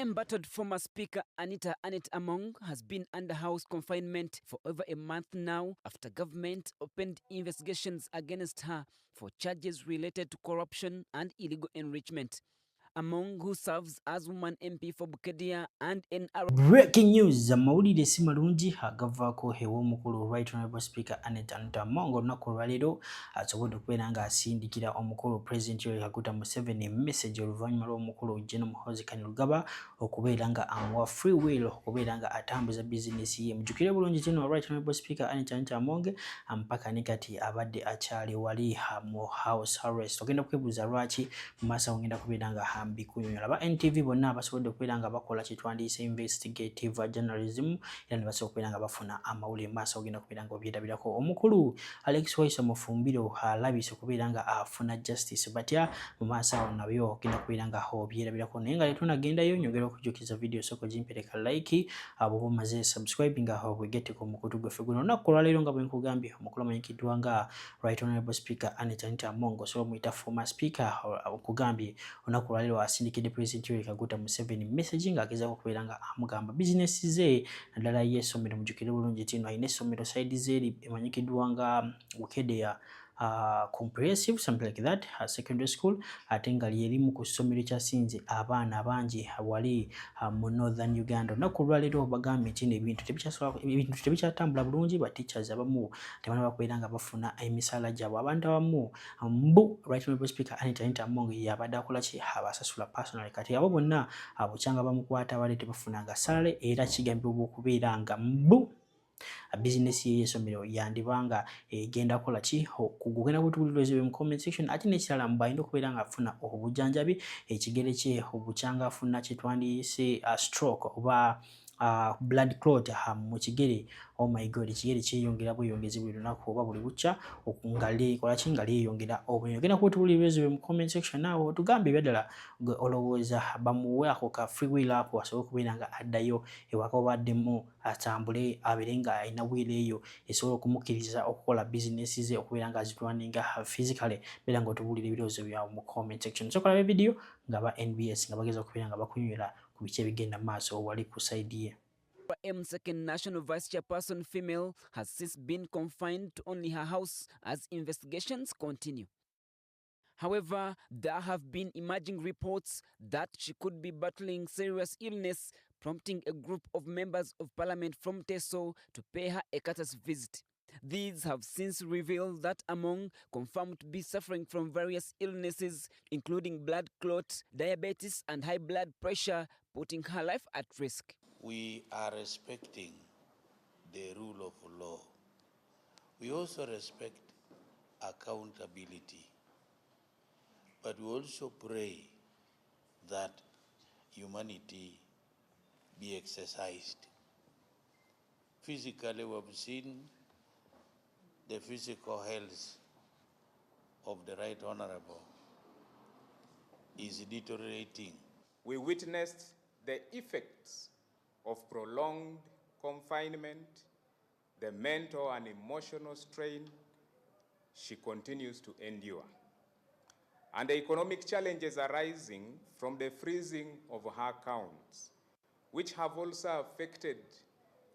Embattled former Speaker Anita Annet Among has been under house confinement for over a month now after government opened investigations against her for charges related to corruption and illegal enrichment. Among, who serves as woman MP for Bukedea and NR Breaking news, amawulire si malungi agavaako ew'omukulu Right Honorable Speaker Annet Anita Among. Olunaku olwaleero asobodde okubeera ng'asindikira omukulu President Yoweri Kaguta Museveni message oluvannyuma lw'omukulu General Muhoozi Kainerugaba okubeera nga amuwa free will okubeera nga atambuza bizinesi ye. Mujjukire bulungi kino, Right Honorable Speaker Annet Anita Among mpaka ne kati abadde akyali wali mu house arrest. Ogenda kwebuuza lwaki. Mu maaso awo ngenda kubeera nga mbikunyonyola. Ba NTV bonna basobodde okubeera nga bakola kyetwandiise investigative journalism era ne basobola okubeera nga bafuna amawulire. Mu maaso ogenda kubeera nga obyerabirako. Omukulu Alex Waiswa Mufumbiro alabise okubeera nga afuna justice batya? Mu maaso awo nabyo ogenda kubeera nga obyerabirako. Naye nga tetunagendayo, nyongera okujjukiza, video sooka ogimpereka like, bw'oba omaze subscribe nga obwegetteko omukutu gwaffe guno. Olunaku olwaleero, nga bwe nkugambye, omukulu amanyikiddwa nga Right Honorable Speaker Annet Anita Among, osobola omuyita former speaker, okugambye olunaku olwaleero asindikidde President Yoweri Kaguta Museveni message ng'agezaako okubeera nga amugamba bizinesi ze, naddala ye essomero. Mujjukire bulungi tino alina essomero side ze emanyikiddwa nga Bukedea Comprehensive, something like that, secondary school, ate nga lyerimu ku ssomero kyasinze abaana bangi wali mu Northern Uganda. Olunaku olwaleero bagambye nti ebintu tebikyatambula bulungi. Ba teachers abamu tebanaba kubeera nga bafuna emisaala gyabwe. Abantu abamu mbu Right Honorable Speaker Anita Anita Among yabadde akola ki, abasasula personally. Kati abo bonna bukyanga bamukwata abadde tebafunanga salary, era kigambibwa okubeera nga mbu bizinesi ye y'essomero yandibanga egenda kukola ki. Kugenda kutuwuliriza mu comment section. Ate n'ekirala, mbu alina okubeera ng'afuna obujjanjabi ekigere kye obukyanga afuna kyetwandiyise stroke oba blood clot mu kigere. Oh my God, ekigere kyeyongera bweyongezi buli lunaku oba buli bukya nga lyekola ki, nga lyeyongera obunene. Ogenda kutuwuliriza mu comment section awo, tugambe ebyaddala olowooza bamuwe ako ka free will ako asobole okubeera nga addayo ewaka oba addemu atambule, abeere nga alina will eyo esobola okumukkiriza okukola bizinesi ze, okubeera nga azirunninga physically. Beera nga otubuulira ebirowoozo byawe mu comment section. Sokola video nga ba NBS nga bageza okubeera nga bakunyonyola ku biki ebigenda mu maaso wali ku side ye. M second National Vice Chairperson female has since been confined to only her house as investigations continue. However, there have been emerging reports that she could be battling serious illness, prompting a group of members of parliament from Teso to pay her a courtesy visit. These have since revealed that Among confirmed to be suffering from various illnesses, including blood clot, diabetes, and high blood pressure, putting her life at risk. We are respecting the rule of law. We also respect accountability. But we also pray that humanity be exercised. Physically, we have seen the physical health of the Right Honorable is deteriorating. We witnessed the effects of prolonged confinement, the mental and emotional strain she continues to endure, and the economic challenges arising from the freezing of her accounts, which have also affected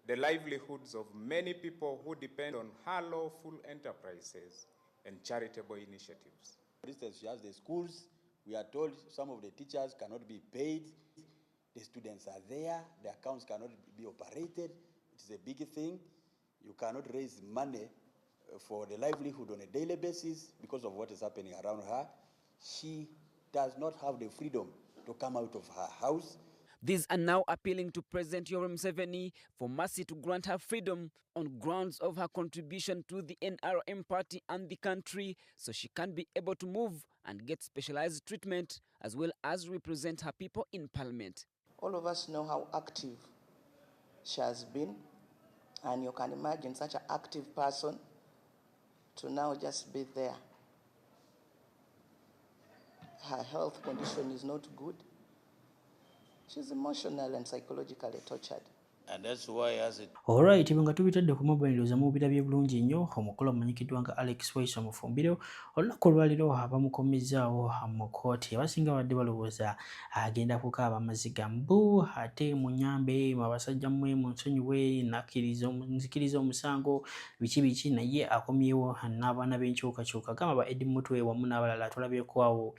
the livelihoods of many people who depend on her lawful enterprises and charitable initiatives. For instance, she has the schools. We are told some of the teachers cannot be paid. The students are there. The accounts cannot be operated. It is a big thing. You cannot raise money for the livelihood on a daily basis because of what is happening around her. She does not have the freedom to come out of her house. These are now appealing to President Yoweri Museveni for mercy to grant her freedom on grounds of her contribution to the NRM party and the country, so she can be able to move and get specialized treatment as well as represent her people in parliament. All of us know how active she has been, and you can imagine such an active person to now just be there. Her health condition is not good. She's emotionally and psychologically tortured. And that's why as a Alright, nga tubitadde ku mobile, ndowooza mubirabye bulungi nnyo. Omukolo omanyikiddwa nga Alex Waiswa Mufumbiro, olunaku olwaleero bamukomezzaawo mu kkooti. Abasinga badde balowooza agenda kukaaba amaziga, mbu ate munyambe abasajja mmwe, munsonyiwe, nakkiriza, nzikiriza omusango, biki biki, naye akomyewo n'abaana b'enkyukakyuka, gamba ba Eddie Mutwe wamu n'abalala. Tulabyeko awo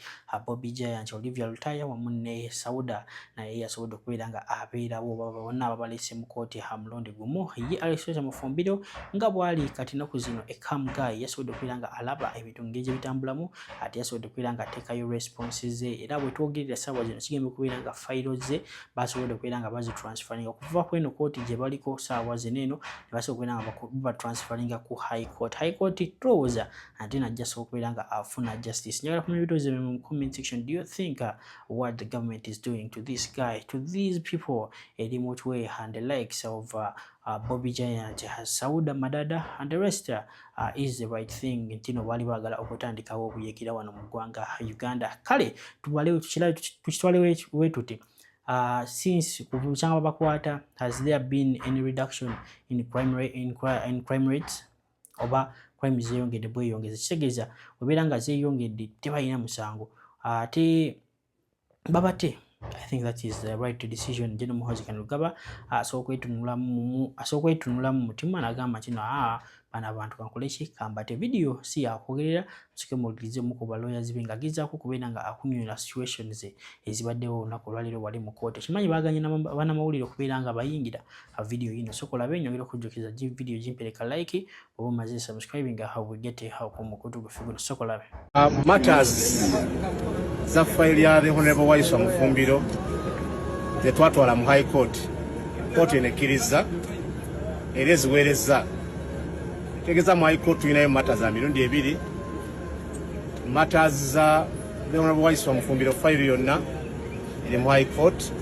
Bobi Giant, Olivia Lutaya wamu ne Sauda, naye yasobodde okubeera nga abeerawo. Baba bonna ababalese mu kkooti ha mulundi gumu. Ye Alex Waiswa Mufumbiro nga bw'ali kati ennaku zino e calm guy, yasobodde okubeera nga alaba ebintu ngeri gye bitambulamu, ate yasobodde okubeera nga ateekayo response ze. Era bwe twogerera essaawa zino, kigenda okubeera nga fayiro ze basobodde okubeera nga bazitransferinga okuva ku eno kooti gye baliko saawa zino eno, ne basobola okubeera nga batransferinga ku High Court. High Court tulowooza ate najja sobola okubeera nga afuna justice. Njagala kumanya ebirowoozo byammwe mu comment section. Do you think what the government is doing to this guy, to these people, Eddie Mutwe and the likes of Bobby Giant, Sauda Madada and the rest, is the right thing, nti no baali baagala okutandikawo obuyekera wano mu ggwanga Uganda? Kale tubale tukitwale we tuti, since kukyanga babakwata, has there been any reduction in crime rates, oba crime zeeyongedde bweyongeza? Kitegeeza webeera nga zeeyongedde, tebalina musango ate babate. I think that is the right decision. General Muhoozi Kainerugaba asobola okwetunulamu mu mutima n'agamba nti no, aa, bano abantu kankole ki, kambate. Video si yakwogerera, musooke muwulirize omu ku balawyers be ng'agezaako okubeera nga akunyonyola situations ezibaddewo olunaku olwaleero wali mu kkooti. Kimanyi baaganye bannamawulire okubeera nga bayingira video yino. Sooka olabe. Nyongera okujjukiza, video gimpereka like oba omaze subscribing how we get ku mukutu gwaffe guno. Sooka olabe. Matters za file ya the Honorable Waiswa Mufumbiro zetwatwala mu High Court, kooti eno ekkiriza era eziweerezza. Tegeeza mu High Court tulinayo matters za mirundi ebiri. Matters za the Honorable Waiswa Mufumbiro, file yonna eri mu High Court.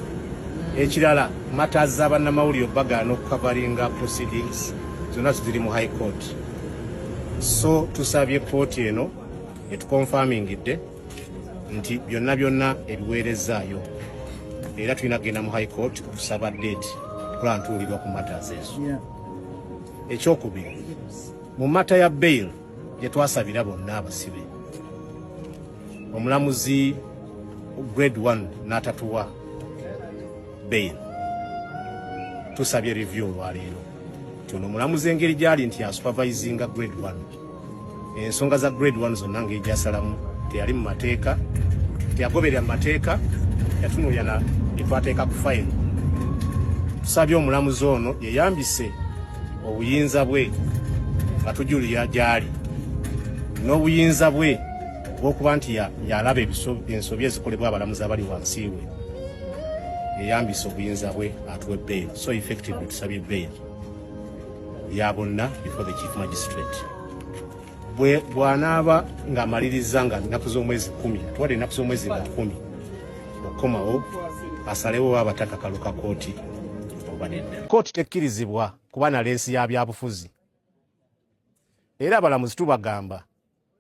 Ekirala, matters za bannamawulire obagaana okucoveringa proceedings zonna ziri mu High Court. So tusabye kooti eno etuconfirmingidde nti byonna byonna ebiweerezzaayo, era tulina kugenda mu High Court okusaba date kulaba ntuwulirwa ku matters ezo. Ekyokubiri, mu matter ya bail gye twasabira bonna abasibe, omulamuzi grade 1 n'atatuwa bail. Tusabye review olwaleero nti ono omulamuzi engeri gyali nti asupervisinga grade 1, ensonga za grade 1 zonna ngeri gyasalamu teyali mu mateeka, teyagoberera mu mateeka, yatunuulira na etwateeka ku fayiro. Tusabye omulamuzi ono yeyambise obuyinza bwe nga tujulira gyali n'obuyinza bwe bw'okuba nti yalaba ensobi ezikolebwa abalamuzi abali wansi we, yeyambise obuyinza bwe atuwe bail. So effectively tusabye bail ya bonna before the chief magistrate. Bwe bw'anaaba ng'amaliriza nga ennaku z'omwezi 10, atuwadde ennaku z'omwezi nga 10 okukomawo asalewo oba abataka ka kooti oba nedda. Kooti tekkirizibwa kuba na lens ya byabufuzi, era abalamuzi tubagamba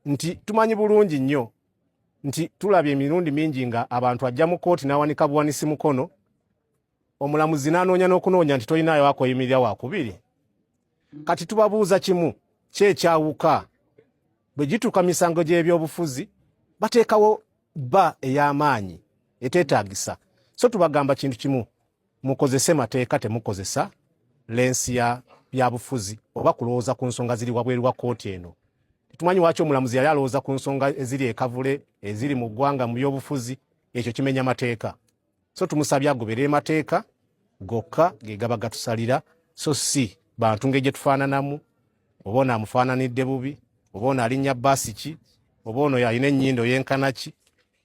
nti tumanyi bulungi nnyo nti tulabye emirundi mingi nga abantu ajja mu kooti n'awanika buwanisi mukono, omulamuzi n'anoonya n'okunoonya nti tolinayo akoyimirira wakubiri. Kati tubabuuza kimu, kyekyawuka bwe gituuka misango gy'ebyobufuzi bateekawo bba ey'amaanyi eteetaagisa? So tubagamba kintu kimu: mukozese mateeka, temukozesa lens ya byabufuzi oba kulowooza ku nsonga ziri wabweru wa kooti eno. Tetumanyi waki omulamuzi yali alowooza ku nsonga eziri ekavule, eziri mu ggwanga mu byobufuzi. Ekyo kimenya mateeka. So tumusabye agoberere mateeka gokka ge gaba gatusalira, so si bantu ngeri gye tufaananamu, oba ono amufaananidde bubi, oba ono alinnya baasi ki, oba ono alina ennyindo yenkana ki,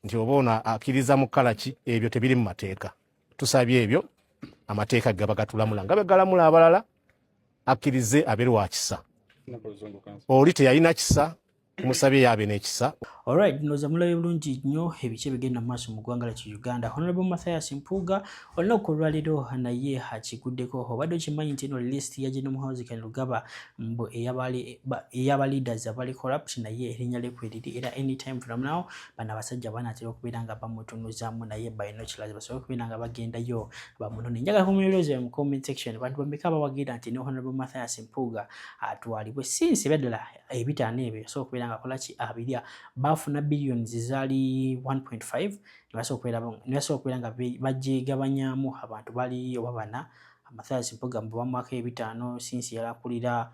nti oba ono akkiriza mu kkala ki. Ebyo tebiri mu mateeka. Tusabye ebyo amateeka gaba gatulamula nga bwe galamula abalala, akkirize abeere wa kisa. Oli teyalina kisa. Tumusabye yabe n'ekisa. Alright, ndowooza mulabye bulungi nnyo ebiki ebigenda mu maaso mu ggwanga lyaffe Uganda. Honorable Mathias Mpuuga olunaku olwaleero naye akiguddeko. Obadde okimanyi nti eno list ya General Muhoozi Kainerugaba mbu ey'aba leaders abali corrupt, naye erinnya lye kweriri, era anytime from now bano abasajja banaatera okubeera nga bamutunuzaamu naye binoculars basobole okubeera nga bagendayo bamunone. Njagala kumuyoleza mu comment section, bantu bameka abawagira nti ne Honorable Mathias Mpuuga atwalibwe, since ebyaddala 5 ebyo yasobola okubeera nga akola ki, abirya. Baafuna billions zaali 1.5, ne basobola okubeera nga bagyegabanyaamu abantu bali oba bana. Mathias Mpuuga mbu bamuwako 5, since yalakulira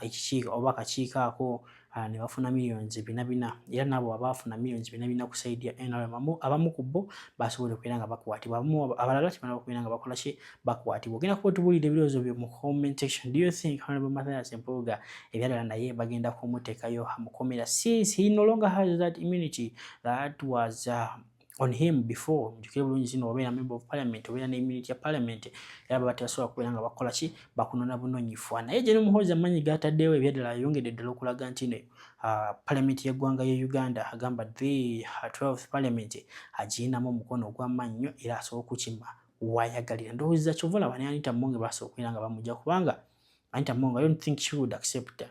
ekikiiko oba akakiiko ako, ne bafuna millions 4 4, era nabo abaafuna millions 4 4 ku side ya NRM, abamu ku bo basobola okubeera nga bakwatibwa, abamu abalala tebanaba kubeera nga bakola ki, bakwatibwa. Ogenda kuba otubuulira ebirowoozo byo mu comment section. Do you think Honorable Mathias Mpuuga ebyalala naye bagenda kumuteekayo amukomera, since he no longer has that immunity that was on him before? Mujjukire bulungi zino, obeera member of parliament, obeera ne immunity ya parliament, era baba tebasobola kubeera nga bakola ki, bakunona bunonyifu. Naye General Muhoozi amanyi gataddewo ebyaddala ayongedde ddala okulaga nti ne parliament y'eggwanga ye Uganda, agamba the 12th parliament agiyinamu omukono ogw'amaanyi nnyo, era asobola okukima wayagalira. Ndowooza kyova olaba ne Anita Among basobola okubeera nga bamujja, kubanga Anita Among, I don't think she would accept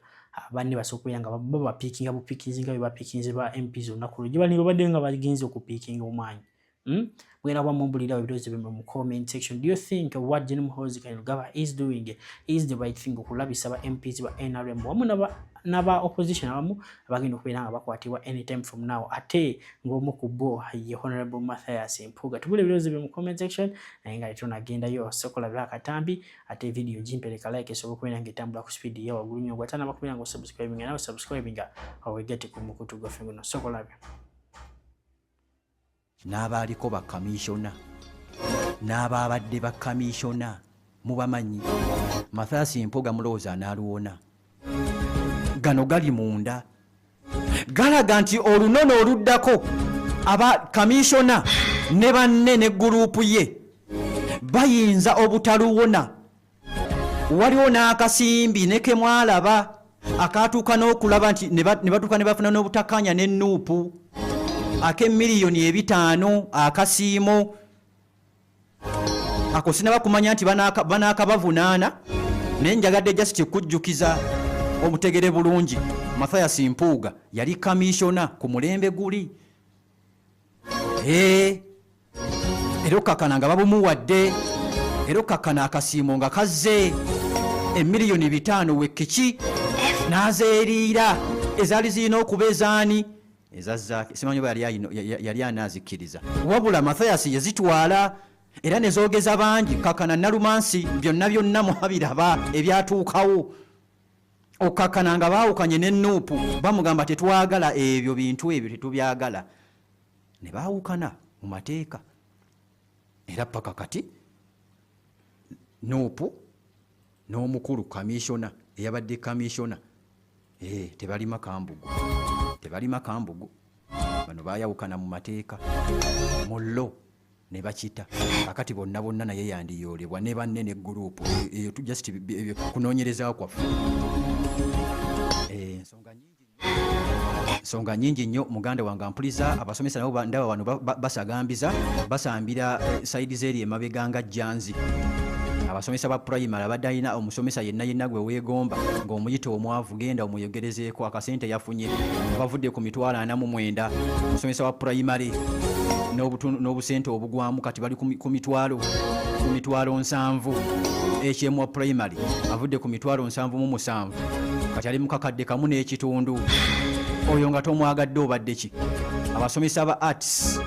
banne basobola okubeera nga babapiikinga bupiikinzi nga bwe bapiikinze ba MPs olunaku lwo gye bali babadde nga bagenze okupiikinga omwanyi. Mugenda kuba mumbulira ebirowoozo byammwe mu comment section. Do you think what General Muhoozi Kainerugaba is doing is the right thing, okulabisa ba MPs ba NRM wamu n'aba opposition abamu abagenda okubeera nga bakwatibwa anytime from now, ate ng'omu ku bo ye Honorable Mathias Mpuuga? Tubula ebirowoozo bye mu comment section, naye nga tetunagendayo, sokolabira akatambi ate video gimpereka like esobola okubeera ng'etambula ku speed ya waggulu nnyo. Gwatanaba kubeera nga osubscribinga, nawe subscribinga owegatte ku mukutu gwaffe guno. Sokolabya. N'abaaliko bakamishona n'abaabadde bakamishona mubamanyi. Mathias Mpuuga mulowooza anaaluwona? Gano gali munda galaga nti olunono oluddako aba kamishona ne banne ne gurupu ye bayinza obutaluwona. Waliwo n'akasimbi ne ke mwalaba akatuuka n'okulaba nti ne batuuka ne bafuna n'obutakkaanya ne NUP, ak'emiliyoni 5 akasiimo ako. Sinaba kumanya nti banaakabavunaana, naye njagadde just kujjukiza omutegere bulungi. Mathias Mpuuga yali kamishona ku mulembe guli. Ee, era okkakkana nga babumuwadde, era okkakkana akasiimo nga kazze emiliyoni 5 wekiki n'azeeriira ezaali zirina okuba ezaani, ezazzaake. Simanyi oba yali anaazikkiriza, wabula Mathias yazitwala era ne zoogeza bangi. Kakkana Nalumansi, byonna byonna mwabiraba ebyatuukawo. Okkakkana nga baawukanye ne NUP, bamugamba tetwagala ebyo bintu, ebyo tetubyagala, ne baawukana mu mateeka. Era paka kati NUP n'omukulu kamishona eyabadde kamishona tebalima kambugu, tebalima kambugu. Bano bayawukana mu mateeka mu lo ne bakita. Kakati bonna bonna naye yandiyoolebwa ne banne ne gurupu eyo. Just ebyo kunoonyereza kwaffe. Ensonga nyingi, nsonga nyingi nnyo, muganda wange ampuliza. Abasomesa nabo ndaba wano basagambiza, basambira side z'eri emabega nga jjanzi. Abasomesa ba primary, abadde alina omusomesa yenna yenna gwe weegomba ng'omuyita omwavu, genda omuyogerezeeko akasente yafunye. Bavudde ku 49,000 omusomesa wa primary n'obusente obugwamu, kati bali ku 700,000. HM wa primary avudde ku 77,000, kati ali mu 1,500. Oyo nga tomwagadde obadde ki? Abasomesa ba arts.